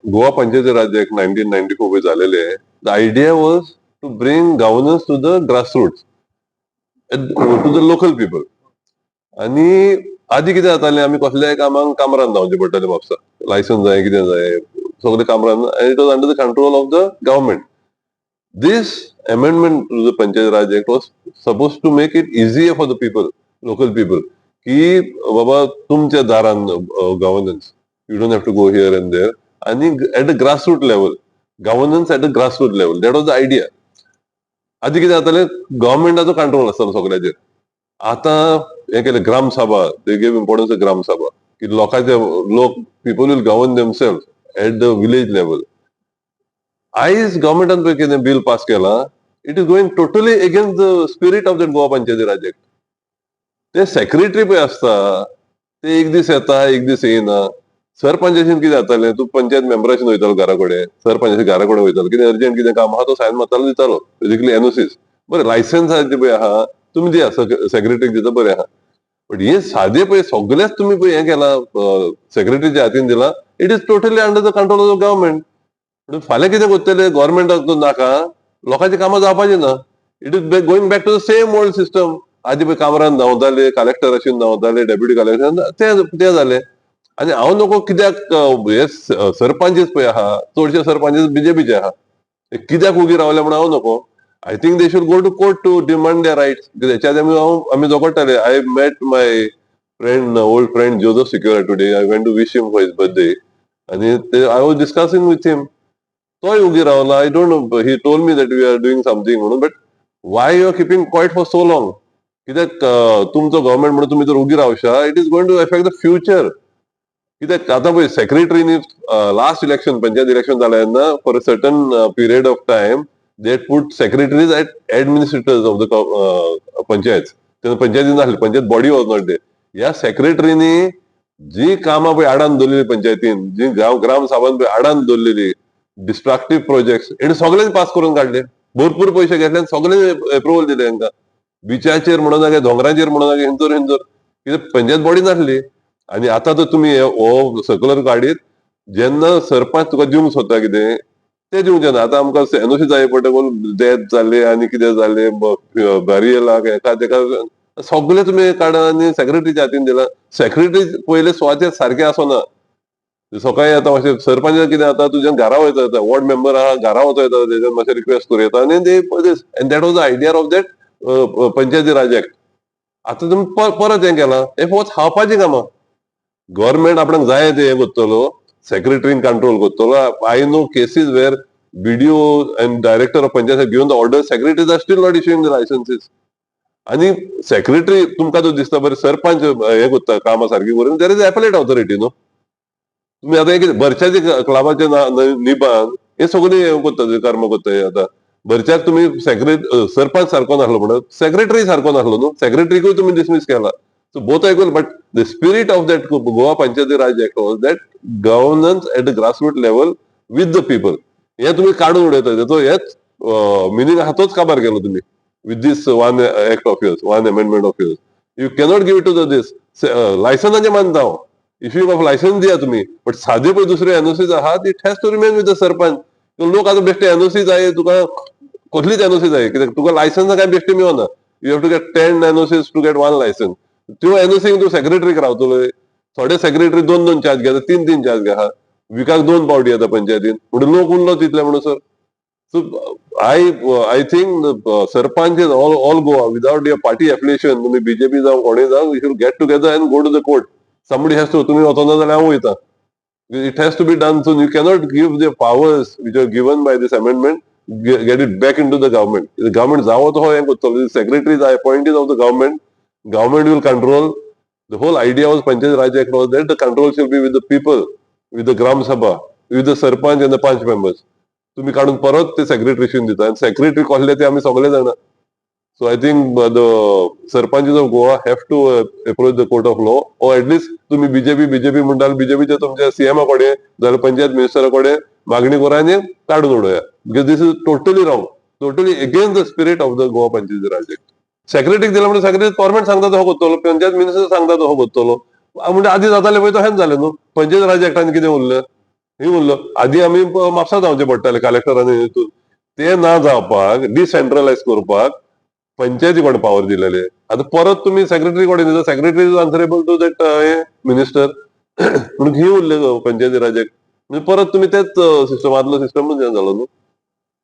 Goa Panchayati Raj Act 1994 पळय झालेले, the idea was to bring governance to the grassroots, to the local people. आनी आदी कितें जातालें, आमी कसल्याय कामाक कामरान धांवचें पडटालें म्हापसा. लायसन्स जाय, कितें जाय, सगळें Kamran, and it was under the control of the government. This amendment to the Panchayat Raj Act was supposed to make it easier for the people, local people, की बाबा तुमच्या दारान governance, you don't have to go here and there, आणि at the grassroot level, governance at the grassroot level, that was the idea. आधी कितें जातालें, गव्हर्मेंटाचो control आसतालो सगळ्याचेर. आतां हें केलें ग्राम सभा, they give importance to Gram Sabha, की लोकांचे लोक, people will govern themself at the village level. आयज गव्हर्मेंटान पळय कितें बील पास केलां, it is going totally against the spirit of that Goa Panchayati Raj Act. ते सेक्रेटरी पळय आसता, ते एक दीस येता, एक दीस येयना. सरपंचाचें कितें जातालें, तूं पंचायत मेंबराशीन वयतालो घरा कडेन, सरपंचाच्या घरा कडेन वयतालो, कितें अर्जंट कितें काम आहा, तो सायन मारतालो, दितालो, बेसिकली एनओसीस. बरें, लायसन्साचें पळय आहा, तुमी दिया, सेक्रेटरीक दिता, बरें आहा. बट हे सादे पळय सगळेच तुमी पळय हें केलां, सेक्रेटरीच्या हातीन दिलां, it is totally under the control of the government. म्हणून फाल्यां कितें करतले, गव्हर्मेंटाक नाका, लोकांची कामां जावपाची ना. It is going back to the same old system. आदी पळय कामरान धांवताले, कलेक्टराशीन धांवताले, डेप्युटी कलेक्टर, ते ते जाले. आनी हांव नको कित्याक हे सरपंचच पळय आहा, चडशे सरपंच बीजेपीचे आहा, ते कित्याक उगी रावले म्हणून हांव नको. I think they should go to court to demand their rights. हेच्या आदी आमी हांव आमी झगडटाले. I met my friend, old friend Joseph Sequeira today. I went to wish him for his birthday आनी ते I was discussing with him. तोय उगी रावला. I don't know, he told me that we are doing something म्हणून, but why you are keeping quiet for so long? कित्याक तुमचो government म्हणून तुमी जर उगी रावशा, it is going to affect the future. कित्याक आतां पळय सेक्रेटरीनी लास्ट इलेक्शन, पंचायत इलेक्शन जालें तेन्ना, for a certain period of time they put secretaries as administrators of the panchayat. तेन्ना पंचायती नासली, panchayat body was not there. ह्या सेक्रेटरीनी जी कामां पळय आडान दवरलेली पंचायतीन, जी गांव ग्राम सभान पळय आडान दवरलेली डिस्ट्रक्टीव प्रोजेक्ट्स, हेणी सगळ्यांनी पास करून काडले. भरपूर पयशे घेतले आनी सगळे एप्रुवल दिले तांकां. बिचाचेर म्हणून नाका, दोंगराचेर म्हणून नाका, हेंचोर हेंचोर, कित्याक पंचायत बॉडी नासली. आनी आतां तर तुमी हो सर्कुलर काडीत, जेन्ना सरपंच तुका दिवंक सोदता कितें, ते दिवचे ना. आतां आमकां एनओसी जाय पडटा, डेथ जाले आनी कितें जालें, बरियलाक, हेका तेका, सगळे तुमी काडा आनी सेक्रेटरीच्या हातीन दिला. सेक्रेटरी पयले सुवातेर सारकें आसना. सकाळी आतां मातशें सरपंच कितें जाता, तुज्यान घरा वयता, वॉर्ड मेंबर आहा, घरा वचो येता, तेज्यान मातशें रिक्वेस्ट करूं येता आनी ते, and that was the idea of that Panchayati Raj Act. आतां तुमी परत हें केलां, हें फकत खावपाचीं कामां. गव्हर्मेंट आपणाक जाय ते हें करतलो, सेक्रेटरीन कंट्रोल करतलो. I know cases where BDO and director of panchayat given the order, secretaries are still not issuing the licenses. आनी सेक्रेटरी तुमकां तो दिसता, बरें, सरपंच हें करता कामां सारकी करून, there is appellate authority, न्हू? तुमी आतां एक भरच्याचे क्लबाचे निबान हे सगळे हें करता, कर्म करता. हे आतां भरच्याक तुमी सरपंच सारको नासलो म्हणून सेक्रेटरी सारको नासलो न्हू, सेक्रेटरीकूय तुमी डिसमीस केला. So both are equal, but the spirit of that Goa Panchayati Raj Act was that governance at the grassroots level with the people. हे तुम्ही काढून उडयता, तेचो हेच मिनींग आहा तोच काबार केलो तुम्ही with this one act of yours, one amendment of yours. You cannot give to the this. लायसनाचें मानता हांव, इश्यूइंग ऑफ लायसन्स दिया तुम्ही, बट सादे पळय दुसरे एनओसी आहात, it has to remain with the sarpanch. लोक आतां बेश्टे एनओसी जाय तुका, कसलीच एनओसी जाय, कित्याक तुका लायसन्स काय बेश्टे मेळना. You have to get 10 NOCs to get one license. त्यो एनओसी तूं सेक्रेटरीक रावतलो. थोडे सेक्रेटरी दोन दोन चार्ज घेता, तीन तीन चार्ज घेता, विकाक दोन पावटी येता पंचायतीन, म्हणून लोक उरलो तितले म्हणून sir. So I think sarpanch all Goa, without your party affiliation, तुम्ही बीजेपी जावं, कोणूय जावं, you should get together and go to the court. Somebody has to. तुम्ही वचना जाल्यार हांव वयता. It has to be done soon. You cannot give the powers which are given by this amendment, get it back into the government. The government जावो तो हें करतलो. Secretaries are appointees of the government. Government will control. The whole idea of Panchayat Raj Act was that the control should be with the people, with the Gram Sabha, with the sarpanch and the panch members. तुम्ही काढून परत ते सेक्रेटरीशीन दिता आनी secretary कसले ते आमी सगळे जाणा. So I think the sarpanches of Goa have to approach the court of law, or at least तुम्ही बीजेपी बीजेपी म्हणटाले, बीजेपीच्या तुमच्या सीएमा कडेन जाल्यार पंचायत मिनिस्टरा कडेन मागणी करा आनी काडून उडोवया, because this is totally wrong, totally against the spirit of the Goa Panchayati Raj Act. सेक्रेटरीक दिला म्हणून सेक्रेटरी गव्हर्मेंट सांगता तो करतलो, पंचायत मिनिस्टर सांगता तो करतलो, म्हणजे आदी जाताले पळय तशेंच जालें न्हू. पंचायत राज एक्टान कितें उरलें? ही उरलो. आदी आमी म्हापसा धांवचे पडटाले कलेक्टरांनी. हितून ते ना जावपाक, डिसेंट्रलायज करपाक पंचायती कडेन पावर दिलेले. आतां परत तुमी सेक्रेटरी कडेन दिता, secretary is answerable to that minister. म्हणून ही उरले पंचायती राजाक. म्हणजे परत तुमी तेच सिस्टम, आदलो सिस्टमूच हें जालो न्हू.